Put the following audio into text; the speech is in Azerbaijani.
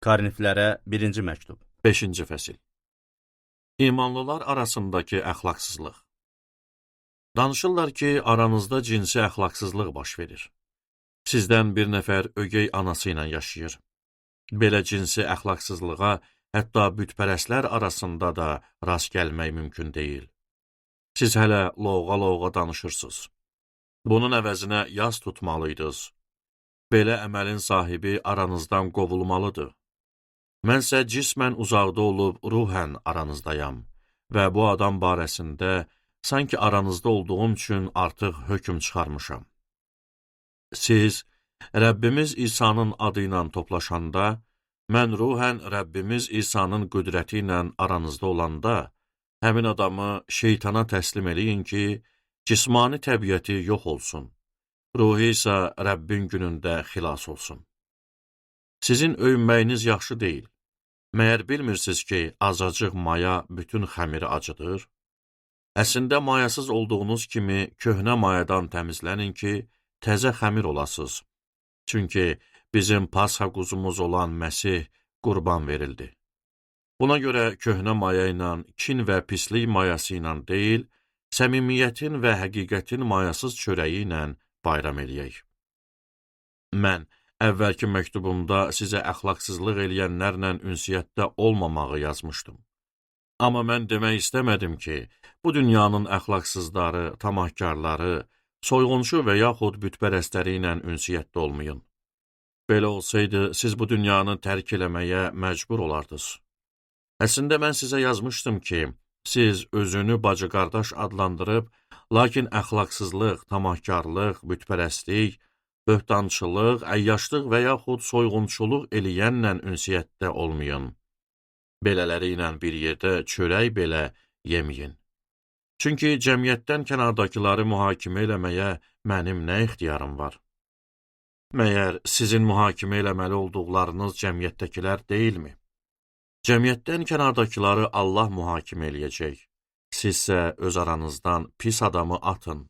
Korinflərə 1-ci məktub. 5-ci fəsil. İmanlılar arasındakı əxlaqsızlıq. Danışırlar ki, aranızda cinsi əxlaqsızlıq baş verir. Sizdən bir nəfər ögey anası ilə yaşayır. Belə cinsi əxlaqsızlığa hətta bütpərəstlər arasında da rast gəlmək mümkün deyil. Siz hələ lovğa-lovğa danışırsınız. Bunun əvəzinə yas tutmalıydınız. Belə əməlin sahibi aranızdan qovulmalıdır. Mənsə cismən uzaqda olub ruhən aranızdayam və bu adam barəsində sanki aranızda olduğum üçün artıq hökm çıxarmışam. Siz Rəbbimiz İsa'nın adı ilə toplaşanda, mən ruhən Rəbbimiz İsa'nın qüdrəti ilə aranızda olanda, həmin adamı şeytana təslim eləyin ki, cismani təbiəti yox olsun, ruhi isə Rəbbin günündə xilas olsun. Sizin öyünməyiniz yaxşı deyil. Məyər bilmirsiniz ki, azacıq maya bütün xəmiri acıdır? Əslində mayasız olduğunuz kimi köhnə mayadan təmizlənin ki, təzə xəmir olasınız. Çünki bizim Pasxa quzumuz olan Məsih qurban verildi. Buna görə köhnə maya ilə, kin və pislik mayası ilə deyil, səmimiyyətin və həqiqətin mayasız çörəyi ilə bayram eləyək. Mən əvvəlki məktubumda sizə əxlaqsızlıq eləyənlərlə ünsiyyətdə olmamağı yazmışdım. Amma mən demək istəmədim ki, bu dünyanın əxlaqsızları, tamahkarları, soyğunçu və yaxud bütpərəstləri ilə ünsiyyətdə olmayın. Belə olsaydı, siz bu dünyanı tərk eləməyə məcbur olardınız. Əslində mən sizə yazmışdım ki, siz özünü bacı-qardaş adlandırıb, lakin əxlaqsızlıq, tamahkarlıq, bütpərəstlik, böhtançılıq, əyyaşlıq və yaxud soyğunçuluq eləyənlə ünsiyyətdə olmayın. Belələri ilə bir yerdə çörək belə yeməyin. Çünki cəmiyyətdən kənardakıları mühakimə eləməyə mənim nə ixtiyarım var? Məyər sizin mühakimə eləməli olduqlarınız cəmiyyətdəkilər deyilmi? Cəmiyyətdən kənardakıları Allah mühakimə eləyəcək. Sizsə öz aranızdan pis adamı atın.